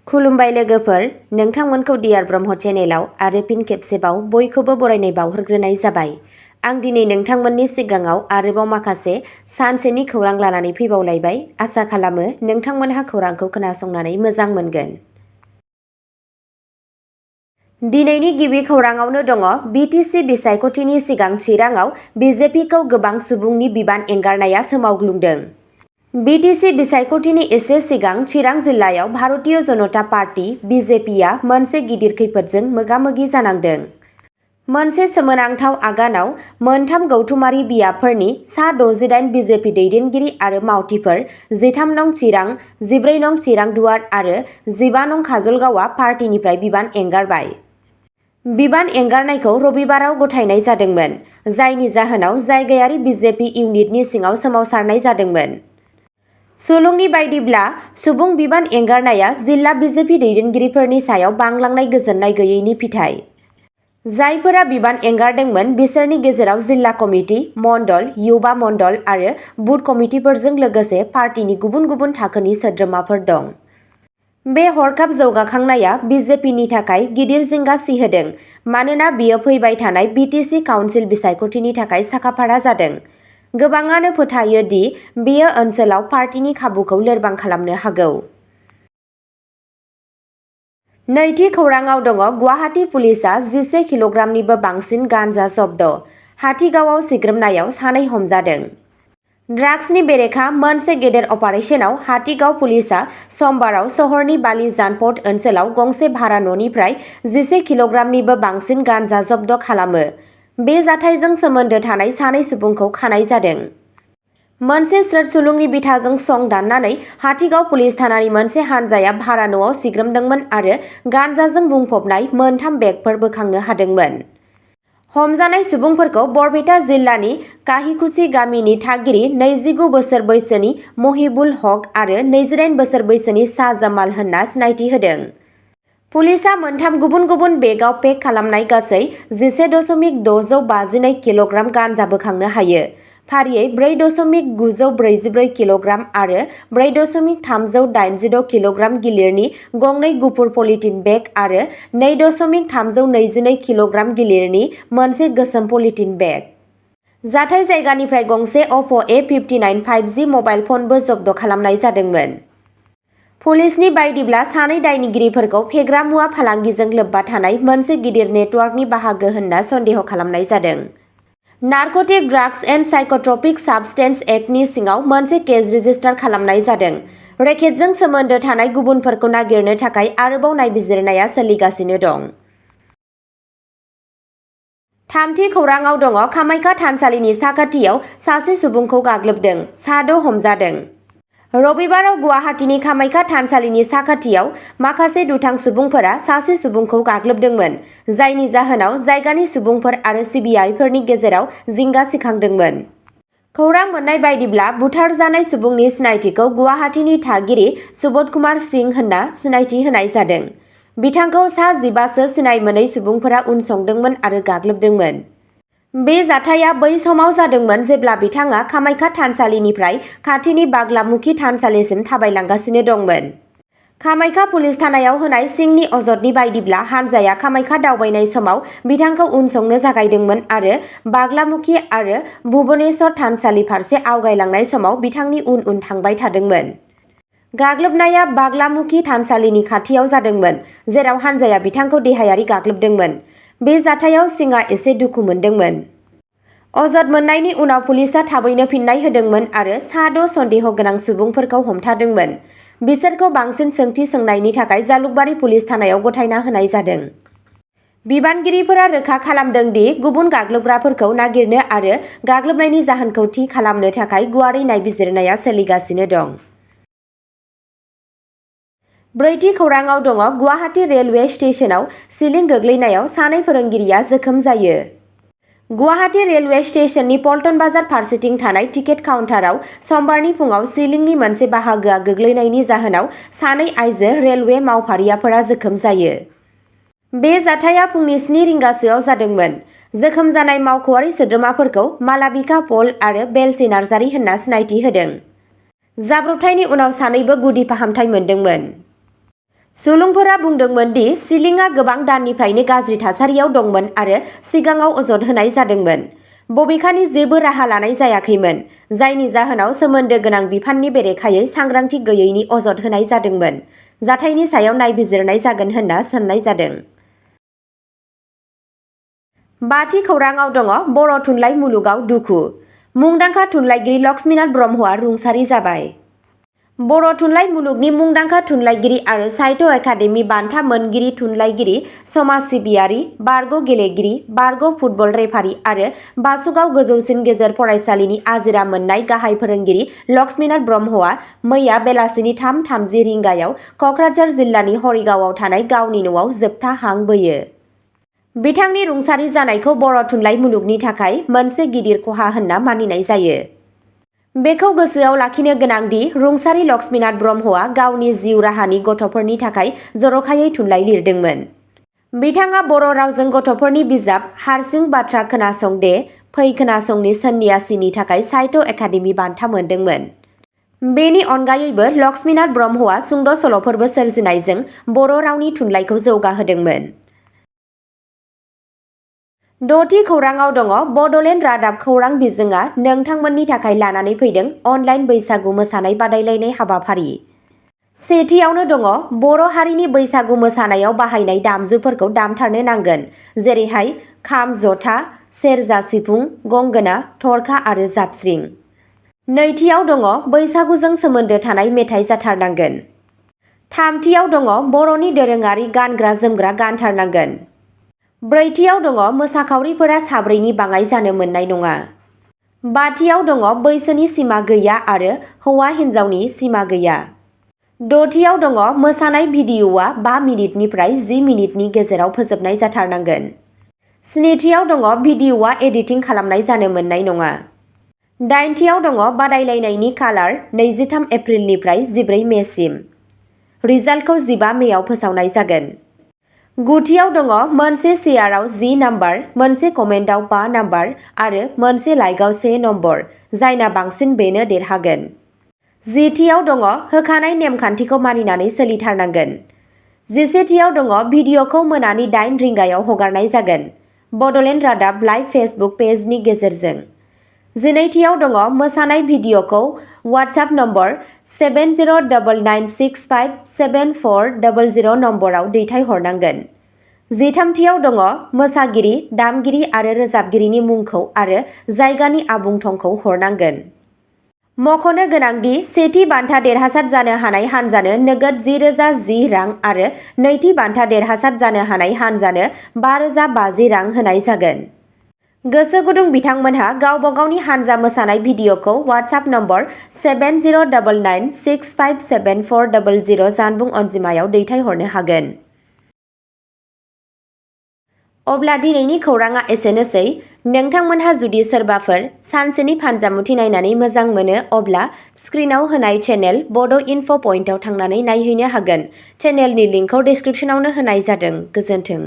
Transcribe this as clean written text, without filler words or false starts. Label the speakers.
Speaker 1: खुलुमबाय लोगोफोर, नोंथांमोनखौ डियार ब्रह्म चेनेलाव आरो फिन खेबसेबाव बयखौबो बरायनाय बावहरग्रोनाय जाबाय। आं दिनै नोंथांमोननि सिगाङाव आरोबाव माखासे सानसेनि खौरां लानानै फैबावलायबाय। आसा खालामो नोंथांमोनहा खौरांखौ खोनासंनानै मोजां मोनगोन। दिनैनि गिबि खौराङावनो दङ बिटिसि बिसायख'थिनि सिगां चिराङाव बिजेपिखौ गोबां सुबुंनि बिबान एंगारनाया सोमावग्लुंदों। बिटिसि बिसायख'थिनि एसे सिगां चिरां जिल्लायाव भारतीय जनता पार्टी बिजेपिआ मोनसे गिदिर खैफोदजों मोगा-मोगि जानांदों। मोनसे सोमोनांथाव आगानाव मोनथाम गौथुमारि बियाबफोरनि सा 68 बिजेपि दैदेनगिरि आरो मावथिफोर 13 नं चिरां, 14 नं चिरां दुवार आरो 15 नं काजलगावआ पार्टीनिफ्राय बिबान एंगारबाय। बिबान एंगारनायखौ रबिबाराव गथायनाय जादोंमोन, जायनि जाहोनाव जायगायारि बिजेपि इउनिटनि सिङाव सोमावसारनाय जादोंमोन। सुलुंनि बायदिब्ला सुबुं बिबान एंगारनाया जिल्ला बिजेपि दैदेनगिरिफोरनि सायाव बांलांनाय गोजोननाय गैयैनि फिथाय। जायफोरा बिबान एंगारदोंमोन बिसोरनि गेजेराव जिल्ला कमिटि, मण्डल, युवा मण्डल आरो बुथ कमिटिफोरजों लोगोसे पार्टीनि गुबुन गुबुन थाखोनि सोद्रोमाफोर दं। बे हरखाब जौगाखांनाया बिजेपिनि थाखाय गिदिर जिंगा सिहोदों मानोना बियो फैबाय थानाय बिटिसि काउन्सिल बिसायख'थिनि थाखाय साखाफारा जादों। गोबाङानो फोथायो दि बेयो ओनसोलाव पार्टीनि खाबुखौ लोरबां खालामनो हागौ। नैथि खौराङाव दङ गुवाहाटी पुलिसआ 11 किल'ग्रामनिबो बांसिन गान्जा जब्द। हाथिगावआव सिग्रोमनायाव सानै हमजादों। ड्राग्सनि बेरेखा मोनसे गेदेर अपारेशनाव हाथिगाव पुलिसआ समबाराव सहरनि बालिजानपथ ओनसोलाव गंसे भारा न'निफ्राय 11 किल'ग्रामनिबो बांसिन गान्जा जब्द खालामो। बे जाथायजों सोमोन्दो थानाय सानै सुबुंखौ खानाय जादों। मोनसे स्रोत सुलुंनि बिथाजों सं दाननानै हाथिगाव पुलिस थानानि मोनसे हानजाया भारा न'आव सिग्रोमदोंमोन आरो गान्जाजों बुंफबनाय मोनथाम बेगफोर बोखांनो हादोंमोन। हमजानाय सुबुंफोरखौ बरपेटा जिल्लानि काहिकुसि गामिनि थागिरि 29 बोसोर बैसोनि महिबुल हक आरो 28 बोसोर बैसोनि शाहजामाल होनना सिनायथि होदों। पुलिसआ मोनथाम गुबुन गुबुन बेगआव पेक खालामनाय गासै 11.652 किल'ग्राम गान्जा बोखांनो हायो। फारियै 4.944 किल'ग्राम आरो 4.386 किल'ग्राम गिलिरनि गंनै गुफुर पलिथिन बेग आरो 2.322 किल'ग्राम गिलिरनि मोनसे गोसोम पलिथिन बेग। जाथाय जायगानिफ्राय गंसे अप्प' A59 5G मबाइल फनबो जब्द खालामनाय जादोंमोन। पुलिसनि बायदिब्ला सानै दायनिगिरिफोरखौ फेग्रा मुवा फालांगिजों लोब्बा थानाय मोनसे गिदिर नेटवर्कनि बाहागो होनना सन्देह खालामनाय जादों। नारक'टिक ड्राग्स एन्ड साइक'ट्रपिक साबस्टेन्स एक्टनि सिङाव मोनसे केस रेजिस्टार खालामनाय जादों। रेकेटजों सोमोन्दो थानाय गुबुनफोरखौ नागिरनो थाखाय आरोबाव नायबिजिरनाया सोलिगासिनो दं। थामथि खौराङाव दङ कामाख्या थानसालिनि साखाथियाव सासे सुबुंखौ गाग्लोबदों, सा 6 हमजादों। रबिबाराव गुवाहाटीनि कामाख्या थानसालिनि साखाथियाव माखासे दुथां सुबुंफोरा सासे सुबुंखौ गाग्लोबदोंमोन, जायनि जाहोनाव जायगानि सुबुंफोर आरो सिबियारिफोरनि गेजेराव जिंगा सिखांदोंमोन। खौरां मोन्नाय बायदिब्ला बुथारजानाय सुबुंनि सिनायथिखौ गुवाहाटीनि थागिरि सुबोध कुमार सिंह होनना सिनायथि होनाय जादों। बिथांखौ सा 15 सो सिनाय मोनै सुबुंफोरा उनसंदोंमोन आरो गाग्लोबदोंमोन। बे जाथाया बै समाव जादोंमोन जेब्ला बिथाङा कामाख्या थानसालिनिफ्राय खाथिनि बागलामुखि थानसालिसिम थाबायलांगासिनो दंमोन। कामाख्या पुलिस थानायाव होनाय सिंहनि अजदनि बायदिब्ला हानजाया कामाख्या दावबायनाय समाव बिथांखौ उनसंनो जागायदोंमोन आरो बागलामुखि आरो भुबनेश्वर थानसालि फारसे आवगायलांनाय समाव बिथांनि उन उन थांबाय थादोंमोन। गाग्लोबनाया बागलामुखि थानसालिनि खाथियाव जादोंमोन, जेराव हानजाया बिथांखौ देहायारि गाग्लोबदोंमोन। बे जाथायाव सिंहआ एसे दुखु मोनदोंमोन। अजद मोननायनि उनाव पुलिसआ थाबैनो फिन्नाय होदोंमोन आरो सा 6 सन्देह गोनां सुबुंफोरखौ हमथादोंमोन। बिसोरखौ बांसिन सोंथि सोंनायनि थाखाय जालुकबारि पुलिस थानायाव गथायना होनाय जादों। बिबानगिरिफोरा रोखा खालामदों दि गुबुन गाग्लोबग्राफोरखौ नागिरनो आरो गाग्लोबनायनि जाहोनखौ थि खालामनो थाखाय गुवारै नायबिजिरनाया सोलिगासिनो दं। ब्रैथि खौराङाव दङ गुवाहाटी रेलवे स्टेशनाव सिलिं गोग्लैनायाव सानै फोरोंगिरिया जोखोम जायो। गुवाहाटी रेलवे स्टेशननि पल्टन बाजार फारसेथिं थानाय टिकेट काउन्टाराव समबारनि फुङाव सिलिंनि मोनसे बाहागोआ गोग्लैनायनि जाहोनाव सानै आइजो रेलवे मावफारियाफोरा जोखोम जायो। बे जाथाया फुंनि 7 रिंगासोआव जादोंमोन। जोखोम जानाय मावख'आरि सोद्रोमाफोरखौ मालाबिका पल आरो बेलसी नार्जारी होनना सिनायथि होदों। जाब्रबथायनि उनाव सानैबो गुदि फाहामथाय मोनदोंमोन। सुलुंफोरा बुंदोंमोन दि सिलिंआ गोबां दाननिफ्रायनो गाज्रि थासारियाव दंमोन आरो सिगाङाव अजद होनाय जादोंमोन। बबेखानि जेबो राहा लानाय जायाखैमोन, जायनि जाहोनाव सोमोन्दो गोनां बिफाननि बेरेखायै सांग्रांथि गैयैनि अजद होनाय जादोंमोन। जाथायनि सायाव नायबिजिरनाय जागोन होनना साननाय जादों। बाथि खौराङाव दङ बर' थुनलाइ मुलुगाव दुखु। मुंदांखा थुनलाइगिरि लक्ष्मीनाथ ब्रह्मआ रुंसारि जाबाय। बर' थुनलाइ मुलुगनि मुंदांखा थुनलाइगिरि आरो साहित्य एकाडेमि बान्था मोनगिरि थुनलाइगिरि, समाज सिबियारि, बारग' गेलेगिरि, बारग' फुटबल रेफारि आरो बासुगाव गोजौसिन गेजेर फरायसालिनि आजिरा मोननाय गाहाय फोरोंगिरि लक्ष्मीनाथ ब्रह्मआ मैया बेलासिनि 3:30 रिंगायाव क'क्राझार जिल्लानि हरिगावआव थानाय गावनि न'आव जोबथा हां बोयो। बिथांनि रुंसारि जानायखौ बर' थुनलाइ मुलुगनि थाखाय मोनसे गिदिर खहा होनना मानिनाय जायो। बेखौ गोसोआव लाखिनो गोनांदि रुंसारि लक्ष्मीनाथ ब्रह्मआ गावनि जिउ राहानि गथ'फोरनि थाखाय जर'खायै थुनलाइ लिरदोंमोन। बिथाङा बर' रावजों गथ'फोरनि बिजाब हारसिं बाथ्रा खोनासं दे फै खोनासंनि सन्न्यासीनि थाखाय साहित्य एकाडेमि बान्था मोनदोंमोन। बेनि अनगायैबो लक्ष्मीनाथ ब्रह्मआ सुंद' सल'फोरबो सोरजिनायजों बर' रावनि थुनलाइखौ जौगाहोदोंमोन। द'थि खौराङाव दङ बड'लेण्ड रादाब खौरां बिजोङा नोंथांमोननि थाखाय लानानै फैदों अनलाइन बैसागु मोसानाय बादायलायनाय हाबाफारि। सेथियावनो दङ बर' हारिनि बैसागु मोसानायाव बाहायनाय दामजुफोरखौ दामथारनो नांगोन, जेरैहाय खाम, जथा, सेरजा, सिफुं, गंगोना, थरखा आरो जाबस्रिं। नैथियाव दङ बैसागुजों सोमोन्दो थानाय मेथाइ जाथारनांगोन। थामथियाव दङ बर'नि दोरोङारि गानग्रा जोमग्रा गानथारनांगोन। ब्रैथियाव दङ मोसाखावरिफोरा 4नि बाङाइ जानो मोननाय नङा। बाथियाव दङ बैसोनि सिमा गैया आरो हौवा हिन्जावनि सिमा गैया। द'थियाव दङ मोसानाय भिडिअ'आ 5 मिनिटनिफ्राय 10 मिनिटनि गेजेराव फोजोबनाय जाथारनांगोन। स्निथियाव दङ भिडिअ'आ एडिटिं खालामनाय जानो मोननाय नङा। दाइनथियाव दङ बादायलायनायनि कालार 23 एप्रिलनिफ्राय 14 मेसिम। रिजाल्टखौ 15 मेआव फोसावनाय जागोन। गुथियाव दङ मोनसे शेयाराव 10 नाम्बार, मोनसे कमेन्टआव 5 नाम्बार आरो मोनसे लाइकआव 1 नम्बर, जायना बांसिन बेनो देरहागोन। जिथियाव दङ होखानाय नेमखान्थिखौ मानिनानै सोलिथारनांगोन। जिसेथियाव दङ भिडिअ'खौ मोनानि 8 रिंगायाव हगारनाय जागोन बड'लेण्ड रादाब लाइभ फेसबुक पेजनि गेजेरजों। जिनैथियाव दङ मोसानाय भिडिअ'खौ वाट्सएप नम्बर 7099657400 नम्बराव दैथायहरनांगोन। जिथामथियाव दङ मोसागिरि, दामगिरि आरो रोजाबगिरिनि मुंखौ आरो जायगानि आबुं थंखौ हरनांगोन। मख'नो गोनांदि सेथि बान्था देरहासार जानो हानाय हान्जानो नोगोद 10,010 रां आरो नैथि बान्था देरहासार जानो हानाय हान्जानो 5,050 रां होनाय जागोन। गोसो गुदुं बिथांमोनहा गावबा गावनि हान्जा मोसानाय भिडिअ'खौ वाट्सएप नम्बर 7099657400 जानबुं अनजिमायाव दैथायहरनो हागोन। अब्ला दिनैनि खौराङा एसेनोसै। नोंथांमोनहा जुदि सोरबाफोर सानसेनि फानजामुथि नायनानै मोजां मोनो अब्ला स्क्रिनाव होनाय चेनेल बड' इनफ' पइन्टआव थांनानै नायहैनो हागोन। चेनेलनि लिंकखौ डिस्क्रिप्शनावनो होनाय जादों। गोजोन्थों।